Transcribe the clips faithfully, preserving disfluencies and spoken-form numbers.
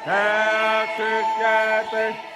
Ahksrihkye, ahksrihkye.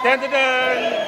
Dun, dun, dun.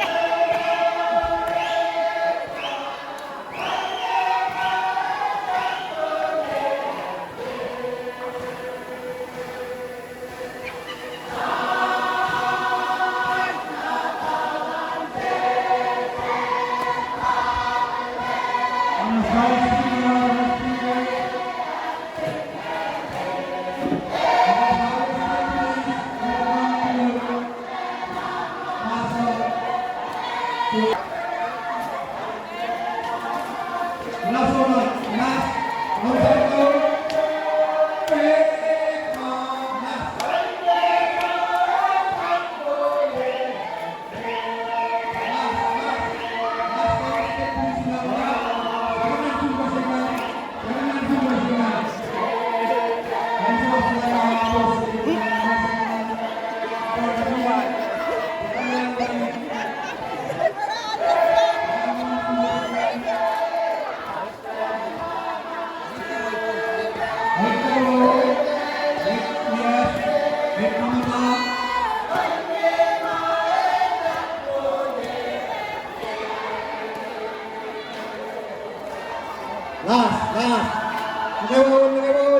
Ewa, ewa, ewa.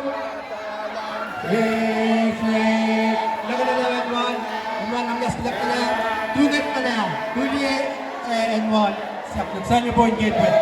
Yes, yes. Laka na ewa, ewa. Ewa, na mas laka na. Tukat na. Tuliye, eh, ewa. Siap, siap, sign your point, get back.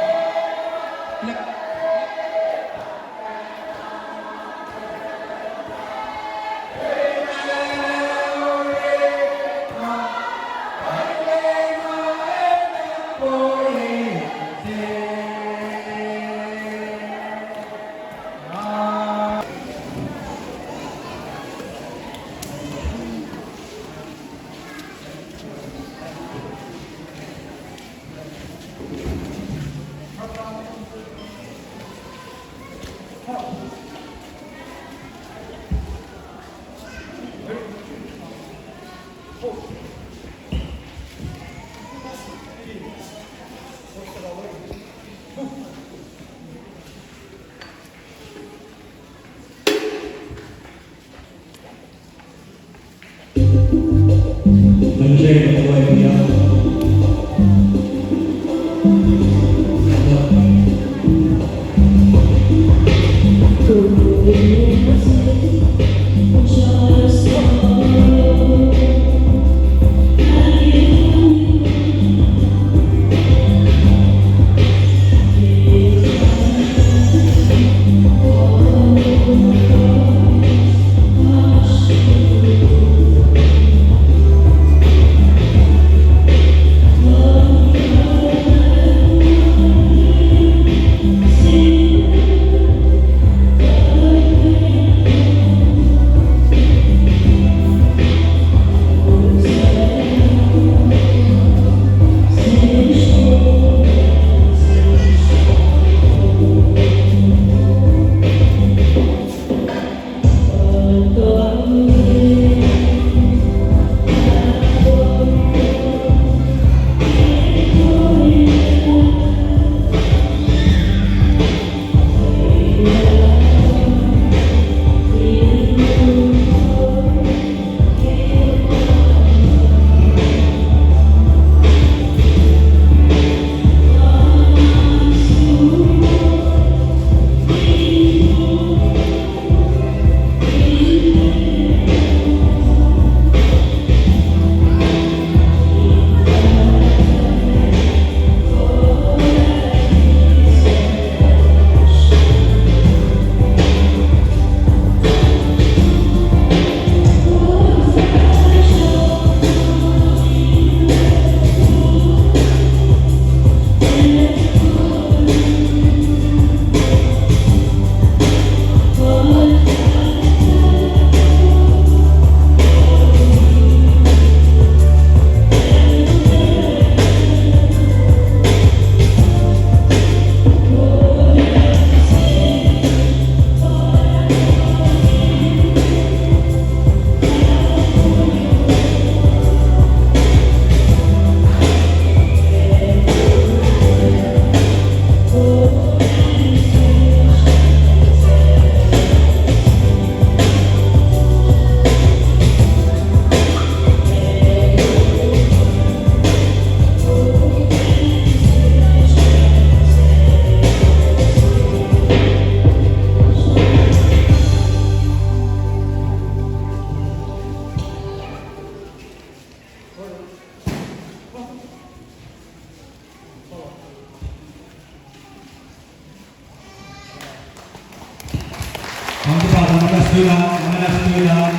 Ang kuhpahsr, ang kuhpahsr tulan, ang kuhpahsr tulan,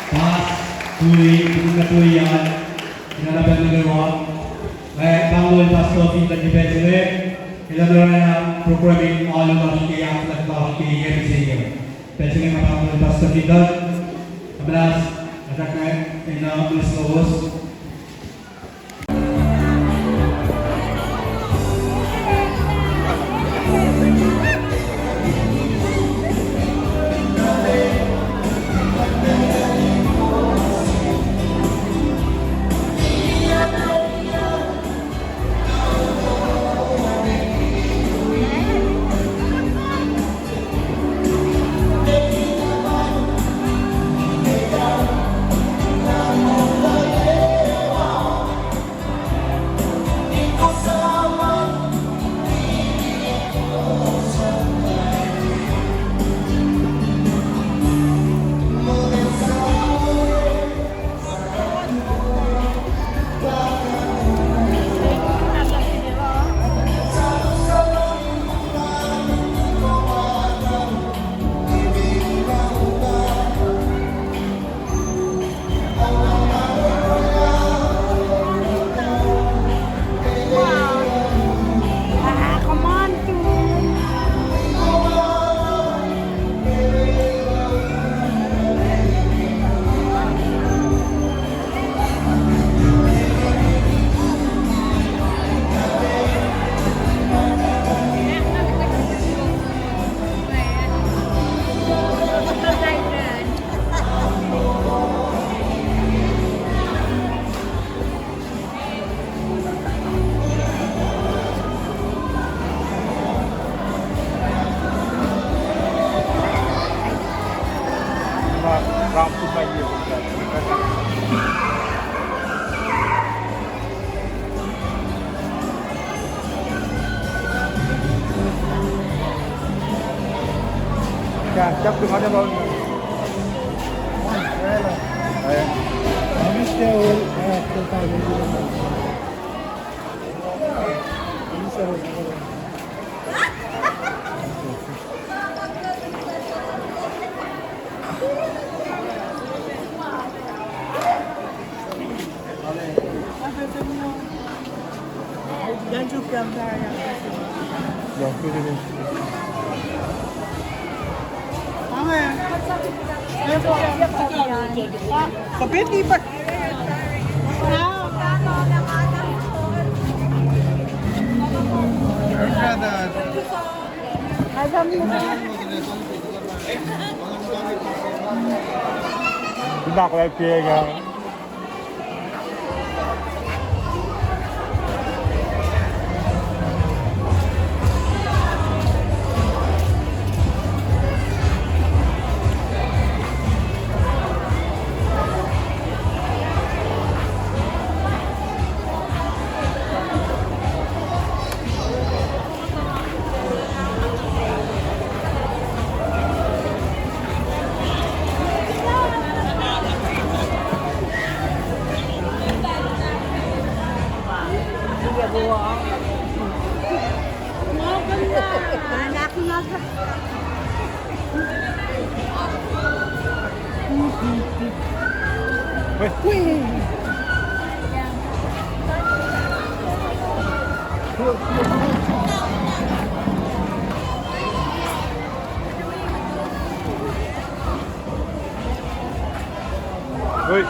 pas, tui, tui, tui, an, inana pacl nuh kwewa. Ac pahngol Pastor Fintan ke pacl se inge, elan oraclah program in alu lasr ke ahkfuhlwact lasr ke yac mihsenge. Pacl se inge nga pahngol Pastor Fintan, kuh muhnahs, atakna, ena mihs lowos. Kuht ahklah pia. Oi.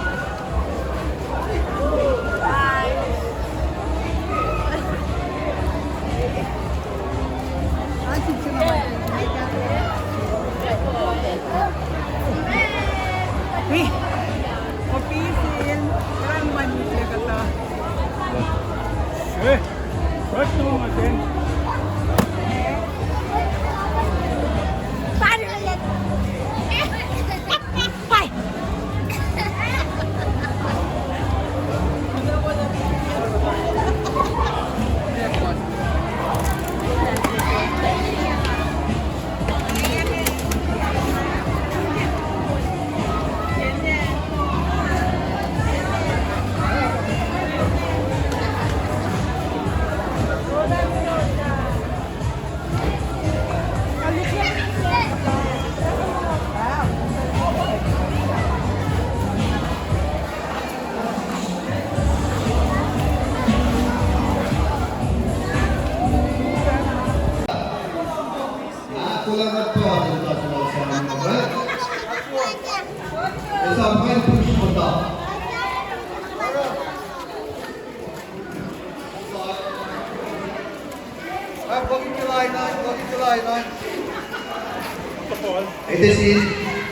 Edesin,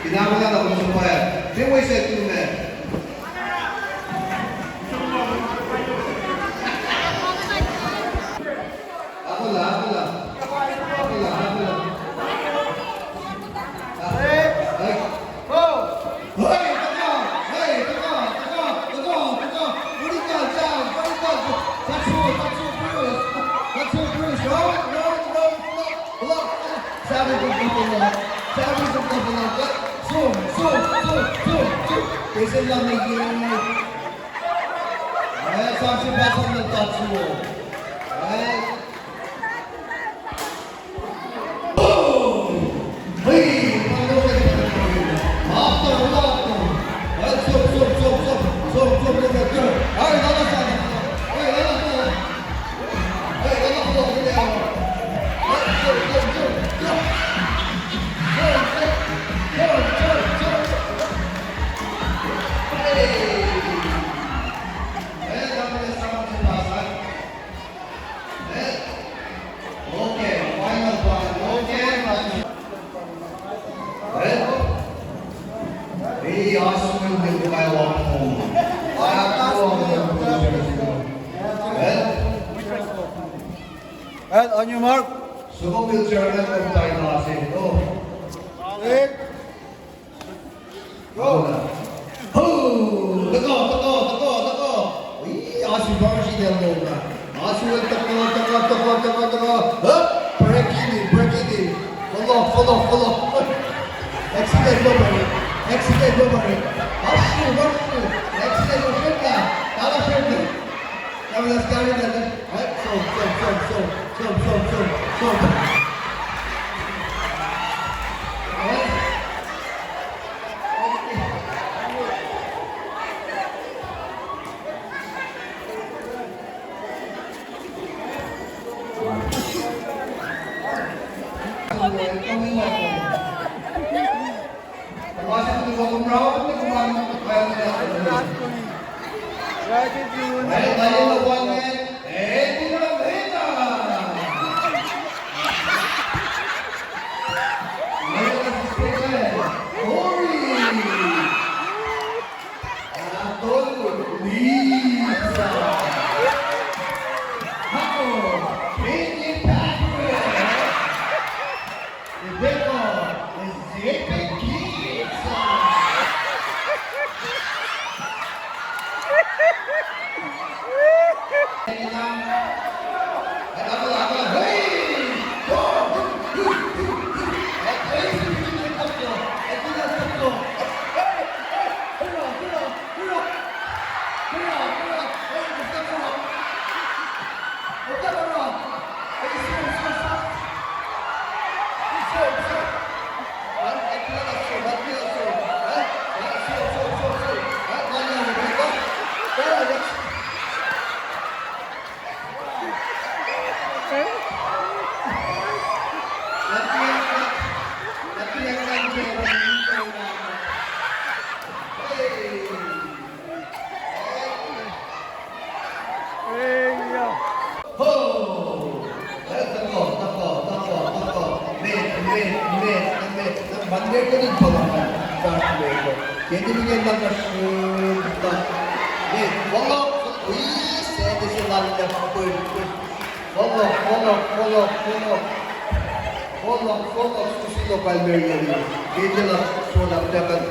pinapala na kusupac. Memoise tume. Akola, akola. Akola, akola. Hey, hey. Hey, tuh kuh, hey, tuh kuh, tuh kuh, tuh kuh, tuh kuh. What he does, Sam? What he does? That's all, that's all, Bruce. That's all, Bruce. Roll, roll, roll, roll. Block, block. Sam is a good block. Sam is a good block. Zoom, zoom, zoom, zoom, zoom. Is it not me? Hey, Sam, she passed on the touch. Hey. Okay, final one. Okay, well, maybe Arsenal will go by one home. Well, well, on your mark. So go with German and tie Nazi. Go. Go. Ho! Tuh kuh, tuh kuh, tuh kuh, tuh kuh. Oi, Asu pa sritacl lom ah. Asu el tuh kuh, tuh kuh, tuh kuh, tuh kuh, tuh kuh. Hup! Break it in, break it in. Follow, follow, follow. Mushroom, mushroom. Next level, shit, yeah. Tala shit. Come on, let's carry that. Right? So, so, so, so, so, so, so, so. Right? Anatol Lisa. Hako, Katie Patrick. Rebecca, Ezebekisa. Ho! Eh, tuhkuh, tuhkuh, tuhkuh, tuhkuh. Met, met, met, met. Met, met, met. Met, met, met. Met, fohlohk, fohlohk, fohlohk, fohlohk. Fohlohk, fohlohk, susi lo pal meriyali. Met, met, met.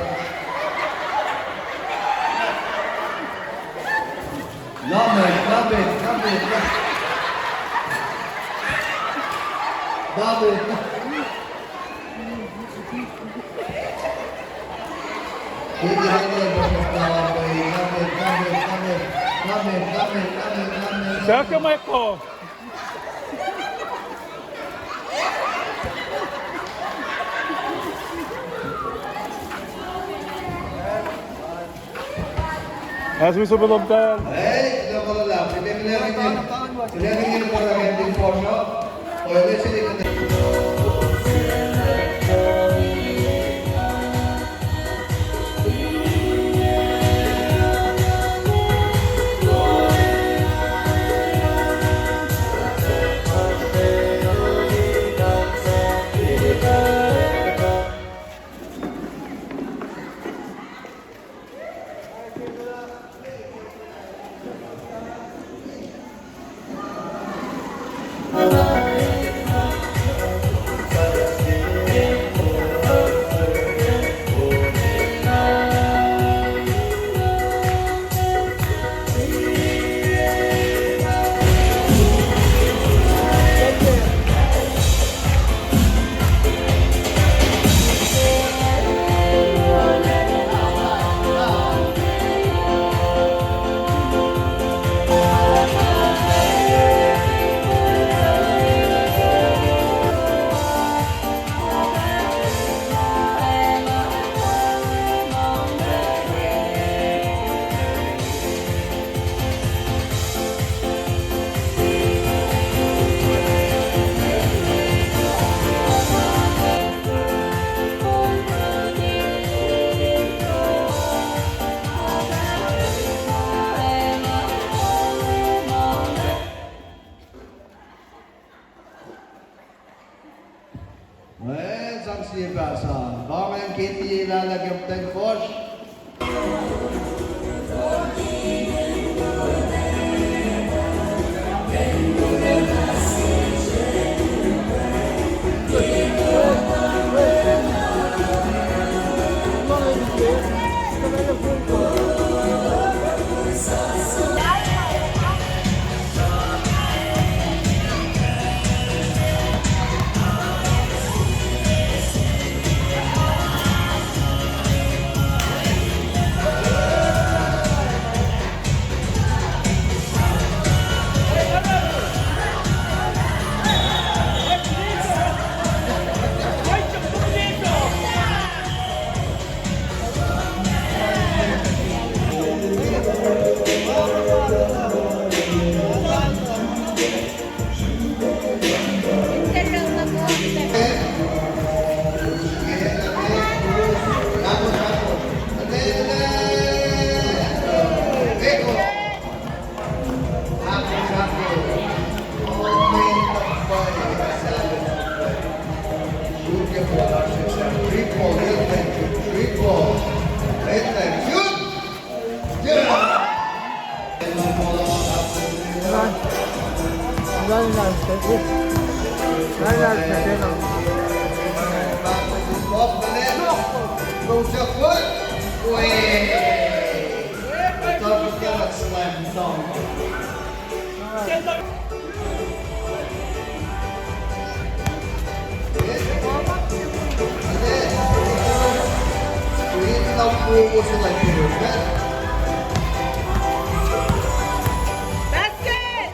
Lamen, lamen, lamen, lamen. Lamen. Lamen, lamen, lamen, lamen, lamen, lamen, lamen. Sir, come on, come. As we saw, beloved, Mwe sang sie pahsa. Bangan keti lala ke muhtwacn fuhsr. Very nice, thank you. Very nice, thank you. Slam dunk. Basket!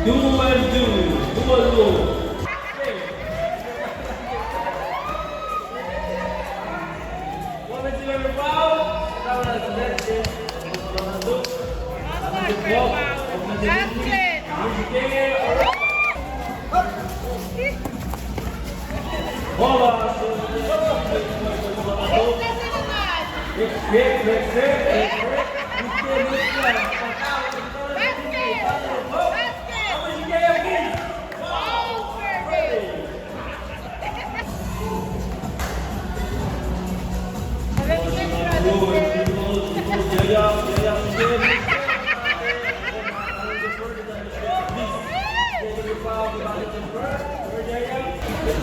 Two and two. Two and two.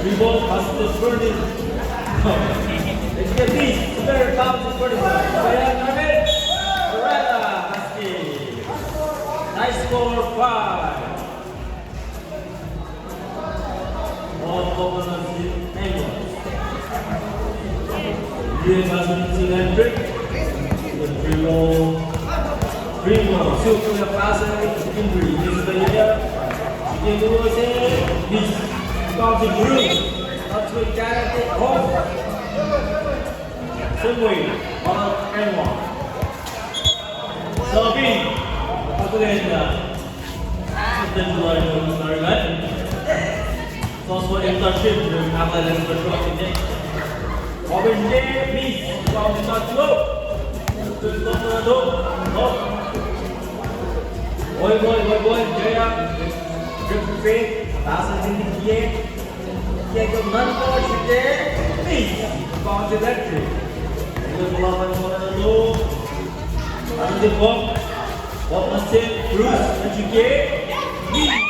Dribble, pass to Bernie. Let's get this. Super pass to Bernie. Nice score, five. Sabin, aku dah. Then the line was very bad. Toss for interception, Alan and the drop in there. Robin J, miss. Found the shot low. Good block for the door. No. Boy, boy, boy, boy, Jaya. Good play. Pass in the air. Kiackuh nuh ke srihpac, miss. Bounce electric. Good block for the low. Under the block. What must say, Bruce, did you get? Miss.